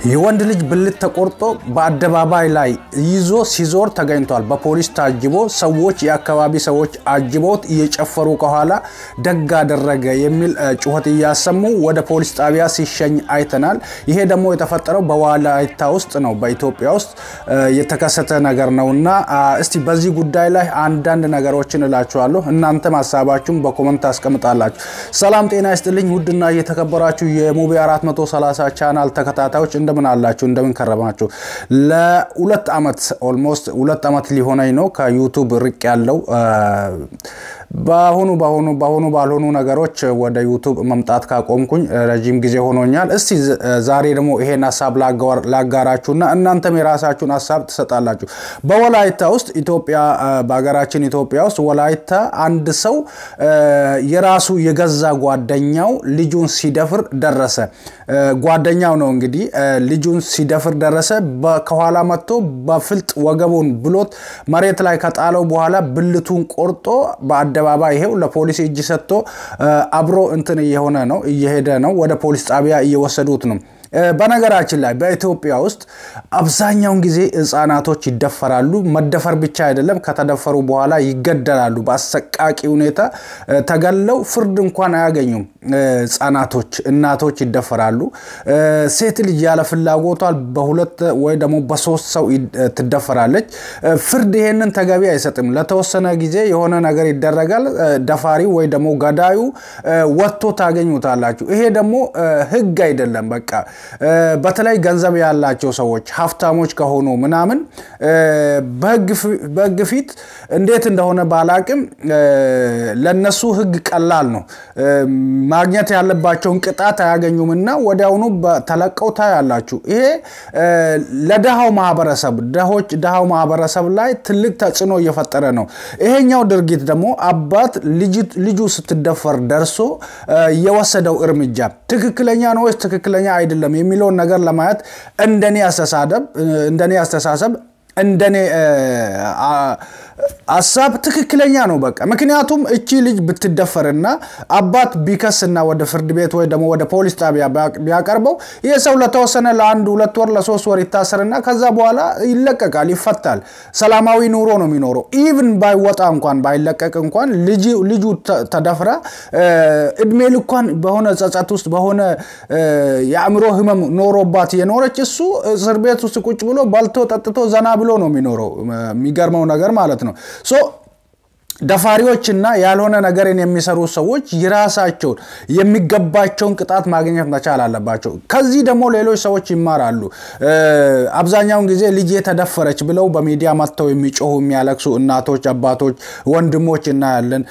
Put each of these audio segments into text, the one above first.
የወንድ ልጅ ብልት ተቆርጦ በአደባባይ ላይ ይዞ ሲዞር ተገኝቷል። በፖሊስ ታጅቦ ሰዎች፣ የአካባቢ ሰዎች አጅበውት እየጨፈሩ ከኋላ ደግ አደረገ የሚል ጩኸት እያሰሙ ወደ ፖሊስ ጣቢያ ሲሸኝ አይተናል። ይሄ ደግሞ የተፈጠረው በወላይታ ውስጥ ነው፣ በኢትዮጵያ ውስጥ የተከሰተ ነገር ነውና እስቲ በዚህ ጉዳይ ላይ አንዳንድ ነገሮችን እላችኋለሁ። እናንተም ሀሳባችሁን በ comment አስቀምጣላችሁ። ሰላም ጤና ይስጥልኝ ውድና እየተከበራችሁ የሙቤ 430 ቻናል ተከታታዮች፣ እንደምን አላችሁ? እንደምን ከረማችሁ? ለ2 ዓመት፣ almost 2 ዓመት ሊሆነኝ ነው ከ YouTube ርቅ ያለው። በአሁኑ በአሁኑ በአሁኑ ባልሆኑ ነገሮች ወደ YouTube መምጣት ካቆምኩኝ ረጅም ጊዜ ሆኖኛል። እስቲ ዛሬ ደግሞ ይሄን ሀሳብ ላጋራችሁና እናንተም የራሳችሁን ሀሳብ ትሰጣላችሁ። በወላይታ ውስጥ፣ ኢትዮጵያ፣ በሀገራችን ኢትዮጵያ ውስጥ ወላይታ አንድ ሰው የራሱ የገዛ ጓደኛው ልጁን ሲደፍር ደረሰ። ጓደኛው ነው እንግዲህ ልጁን ሲደፍር ደረሰ። ከኋላ መጥቶ በፍልጥ ወገቡን ብሎት መሬት ላይ ከጣለው በኋላ ብልቱን ቆርጦ በአደባባይ ይሄው ለፖሊስ እጅ ሰጥቶ አብሮ እንትን እየሆነ ነው፣ እየሄደ ነው፣ ወደ ፖሊስ ጣቢያ እየወሰዱት ነው። በነገራችን ላይ በኢትዮጵያ ውስጥ አብዛኛውን ጊዜ ህጻናቶች ይደፈራሉ። መደፈር ብቻ አይደለም፣ ከተደፈሩ በኋላ ይገደላሉ። በአሰቃቂ ሁኔታ ተገለው ፍርድ እንኳን አያገኙም። ህጻናቶች፣ እናቶች ይደፈራሉ። ሴት ልጅ ያለ ፍላጎቷ በሁለት ወይ ደግሞ በሶስት ሰው ትደፈራለች። ፍርድ ይሄንን ተገቢ አይሰጥም። ለተወሰነ ጊዜ የሆነ ነገር ይደረጋል። ደፋሪ ወይ ደግሞ ገዳዩ ወጥቶ ታገኙታላችሁ። ይሄ ደግሞ ህግ አይደለም። በቃ በተለይ ገንዘብ ያላቸው ሰዎች፣ ሀብታሞች ከሆኑ ምናምን በህግ ፊት እንዴት እንደሆነ ባላቅም ለነሱ ህግ ቀላል ነው። ማግኘት ያለባቸውን ቅጣት አያገኙምና ወዲያውኑ ተለቀው ታያላችሁ። ይሄ ለድሃው ማህበረሰብ፣ ደሆች፣ ድሃው ማህበረሰብ ላይ ትልቅ ተጽዕኖ እየፈጠረ ነው። ይሄኛው ድርጊት ደግሞ አባት ልጁ ስትደፈር ደርሶ የወሰደው እርምጃ ትክክለኛ ነው ወይስ ትክክለኛ አይደለም የሚለውን ነገር ለማየት እንደኔ አስተሳሰብ፣ እንደኔ ሀሳብ ትክክለኛ ነው። በቃ ምክንያቱም እቺ ልጅ ብትደፈርና አባት ቢከስና ወደ ፍርድ ቤት ወይ ደግሞ ወደ ፖሊስ ጣቢያ ቢያቀርበው ይህ ሰው ለተወሰነ ለ1 2 ወር፣ ለ3 ወር ይታሰርና ከዛ በኋላ ይለቀቃል፣ ይፈታል። ሰላማዊ ኑሮ ነው የሚኖረው። Even ባይወጣ እንኳን፣ ባይለቀቅ እንኳን ልጁ ተደፍራ እድሜ ልኳን በሆነ ጸጸት ውስጥ፣ በሆነ የአእምሮ ህመም ኖሮባት የኖረች፣ እሱ እስር ቤት ውስጥ ቁጭ ብሎ በልቶ ጠጥቶ ዘና ብሎ ነው የሚኖረው። የሚገርመው ነገር ማለት ነው። So ደፋሪዎችና ያልሆነ ነገርን የሚሰሩ ሰዎች የራሳቸውን የሚገባቸውን ቅጣት ማግኘት መቻል አለባቸው። ከዚህ ደግሞ ሌሎች ሰዎች ይማራሉ። አብዛኛውን ጊዜ ልጄ ተደፈረች ብለው በሚዲያ መጥተው የሚጮሁ፣ የሚያለቅሱ እናቶች፣ አባቶች፣ ወንድሞች እናያለን።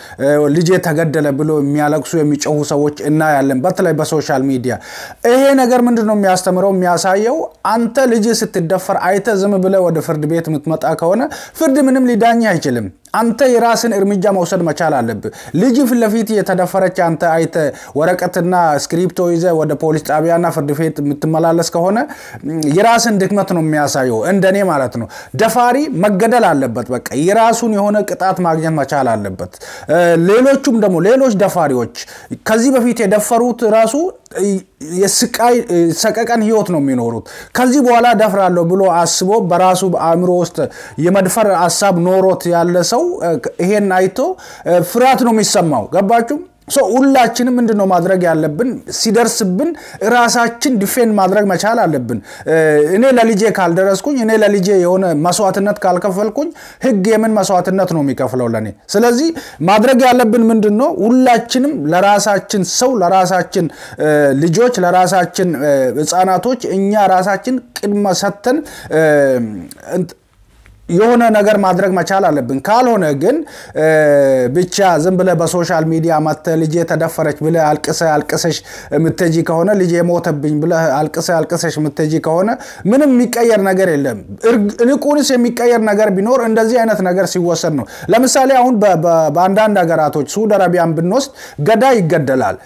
ልጄ ተገደለ ብሎ የሚያለቅሱ፣ የሚጮሁ ሰዎች እናያለን፣ በተለይ በ social media። ይሄ ነገር ምንድን ነው የሚያስተምረው፣ የሚያሳየው? አንተ ልጅ ስትደፈር አይተህ ዝም ብለህ ወደ ፍርድ ቤት የምትመጣ ከሆነ ፍርድ ምንም ሊዳኝ አይችልም። አንተ የራስን እርምጃ መውሰድ መቻል አለብህ። ልጅ ፊት ለፊት የተደፈረች አንተ አይተህ ወረቀትና እስክሪፕቶ ይዘህ ወደ ፖሊስ ጣቢያና ፍርድ ቤት የምትመላለስ ከሆነ የራስን ድክመት ነው የሚያሳየው፣ እንደኔ ማለት ነው። ደፋሪ መገደል አለበት። በቃ የራሱን የሆነ ቅጣት ማግኘት መቻል አለበት። ሌሎቹም ደግሞ ሌሎች ደፋሪዎች ከዚህ በፊት የደፈሩት ራሱ የስቃይ ሰቀቀን ህይወት ነው የሚኖሩት። ከዚህ በኋላ ደፍራለሁ ብሎ አስቦ በራሱ አእምሮ ውስጥ የመድፈር ሀሳብ ኖሮት ያለ ሰው ይሄን አይቶ ፍርሃት ነው የሚሰማው። ገባችሁ? ሁላችንም ምንድን ነው ማድረግ ያለብን? ሲደርስብን ራሳችን defend ማድረግ መቻል አለብን። እኔ ለልጄ ካልደረስኩኝ፣ እኔ ለልጄ የሆነ መስዋዕትነት ካልከፈልኩኝ ህግ የምን መስዋዕትነት ነው የሚከፍለው ለእኔ? ስለዚህ ማድረግ ያለብን ምንድን ነው? ሁላችንም ለራሳችን ሰው፣ ለራሳችን ልጆች፣ ለራሳችን ህፃናቶች እኛ ራሳችን ቅድመ ሰጥተን የሆነ ነገር ማድረግ መቻል አለብን። ካልሆነ ግን ብቻ ዝም ብለህ በ social media መጥተህ ልጄ ተደፈረች ብለህ አልቅሰህ አልቅሰሽ የምትሄጂ ከሆነ፣ ልጄ ሞተብኝ ብለህ አልቅሰህ አልቅሰሽ የምትሄጂ ከሆነ ምንም የሚቀየር ነገር የለም። ይልቁንስ የሚቀየር ነገር ቢኖር እንደዚህ አይነት ነገር ሲወሰድ ነው። ለምሳሌ አሁን በአንዳንድ ሀገራቶች ሳውዲ አረቢያን ብንወስድ ገዳይ ይገደላል፣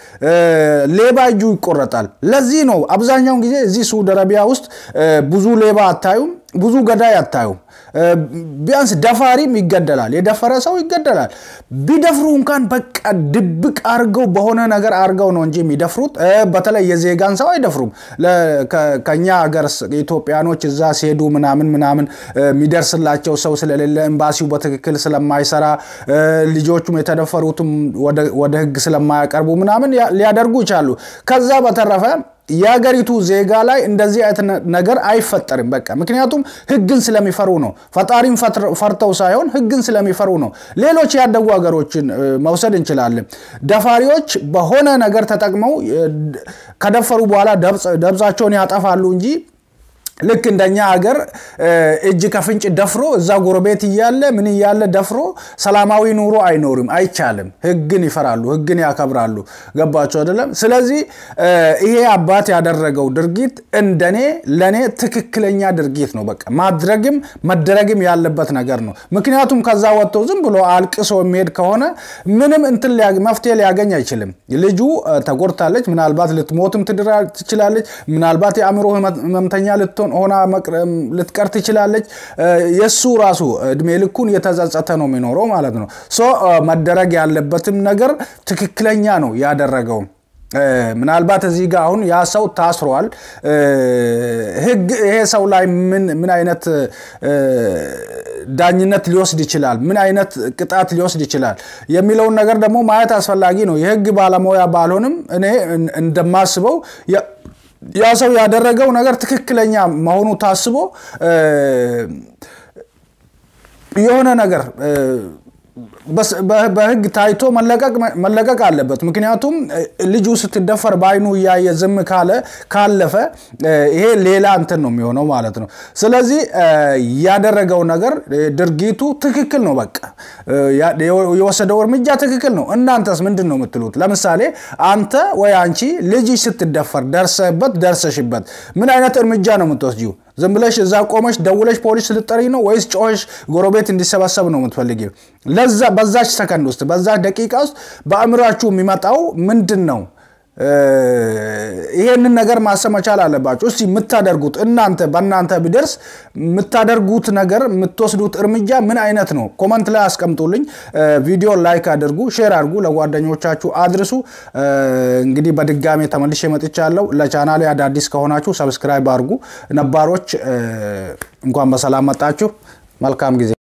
ሌባ እጁ ይቆረጣል። ለዚህ ነው አብዛኛውን ጊዜ እዚህ ሳውዲ አረቢያ ውስጥ ብዙ ሌባ አታዩም። ብዙ ገዳይ አታዩም። ቢያንስ ደፋሪም ይገደላል፣ የደፈረ ሰው ይገደላል። ቢደፍሩ እንኳን በቃ ድብቅ አርገው በሆነ ነገር አርገው ነው እንጂ የሚደፍሩት፣ በተለይ የዜጋን ሰው አይደፍሩም። ከኛ ሀገር ኢትዮጵያኖች እዛ ሲሄዱ ምናምን ምናምን የሚደርስላቸው ሰው ስለሌለ፣ ኤምባሲው በትክክል ስለማይሰራ፣ ልጆቹም የተደፈሩትም ወደ ሕግ ስለማያቀርቡ ምናምን ሊያደርጉ ይችላሉ። ከዛ በተረፈ የሀገሪቱ ዜጋ ላይ እንደዚህ አይነት ነገር አይፈጠርም። በቃ ምክንያቱም ህግን ስለሚፈሩ ነው። ፈጣሪን ፈርተው ሳይሆን ህግን ስለሚፈሩ ነው። ሌሎች ያደጉ ሀገሮችን መውሰድ እንችላለን። ደፋሪዎች በሆነ ነገር ተጠቅመው ከደፈሩ በኋላ ደብዛቸውን ያጠፋሉ እንጂ ልክ እንደኛ ሀገር እጅ ከፍንጭ ደፍሮ እዛ ጎረቤት እያለ ምን እያለ ደፍሮ ሰላማዊ ኑሮ አይኖርም፣ አይቻልም። ህግን ይፈራሉ፣ ህግን ያከብራሉ። ገባቸው አይደለም? ስለዚህ ይሄ አባት ያደረገው ድርጊት እንደኔ ለኔ ትክክለኛ ድርጊት ነው። በቃ ማድረግም መደረግም ያለበት ነገር ነው። ምክንያቱም ከዛ ወጥቶ ዝም ብሎ አልቅሶ የሚሄድ ከሆነ ምንም እንትን መፍትሄ ሊያገኝ አይችልም። ልጁ ተጎድታለች፣ ምናልባት ልትሞትም ትችላለች፣ ምናልባት የአእምሮ ህመምተኛ ልትሆን ሆና ልትቀር ትችላለች። የእሱ ራሱ እድሜ ልኩን የተጸጸተ ነው የሚኖረው ማለት ነው። So መደረግ ያለበትም ነገር ትክክለኛ ነው ያደረገው። ምናልባት እዚህ ጋር አሁን ያ ሰው ታስሯል። ህግ ይሄ ሰው ላይ ምን አይነት ዳኝነት ሊወስድ ይችላል፣ ምን አይነት ቅጣት ሊወስድ ይችላል የሚለውን ነገር ደግሞ ማየት አስፈላጊ ነው። የህግ ባለሙያ ባልሆንም እኔ እንደማስበው ያ ሰው ያደረገው ነገር ትክክለኛ መሆኑ ታስቦ የሆነ ነገር በህግ ታይቶ መለቀቅ አለበት። ምክንያቱም ልጁ ስትደፈር በአይኑ እያየ ዝም ካለ ካለፈ ይሄ ሌላ እንትን ነው የሚሆነው ማለት ነው። ስለዚህ ያደረገው ነገር ድርጊቱ ትክክል ነው። በቃ የወሰደው እርምጃ ትክክል ነው። እናንተስ ምንድን ነው የምትሉት? ለምሳሌ አንተ ወይ አንቺ ልጅሽ ስትደፈር ደርሰበት ደርሰሽበት ምን አይነት እርምጃ ነው የምትወስጂው? ዝም ብለሽ እዛ ቆመሽ ደውለሽ ፖሊስ ልትጠሪ ነው ወይስ ጮኸሽ ጎረቤት እንዲሰበሰብ ነው የምትፈልጊው? ለዛ በዛች ሰከንድ ውስጥ በዛች ደቂቃ ውስጥ በአእምሯችሁ የሚመጣው ምንድን ነው? ይሄንን ነገር ማሰብ መቻል አለባችሁ። እስቲ የምታደርጉት እናንተ በእናንተ ቢደርስ የምታደርጉት ነገር የምትወስዱት እርምጃ ምን አይነት ነው? Comment ላይ አስቀምጡልኝ። ቪዲዮ like አድርጉ፣ share አድርጉ፣ ለጓደኞቻችሁ አድርሱ። እንግዲህ በድጋሜ ተመልሼ መጥቻለሁ። ለቻናሌ አዳዲስ ከሆናችሁ subscribe አድርጉ። ነባሮች እንኳን በሰላም መጣችሁ። መልካም ጊዜ።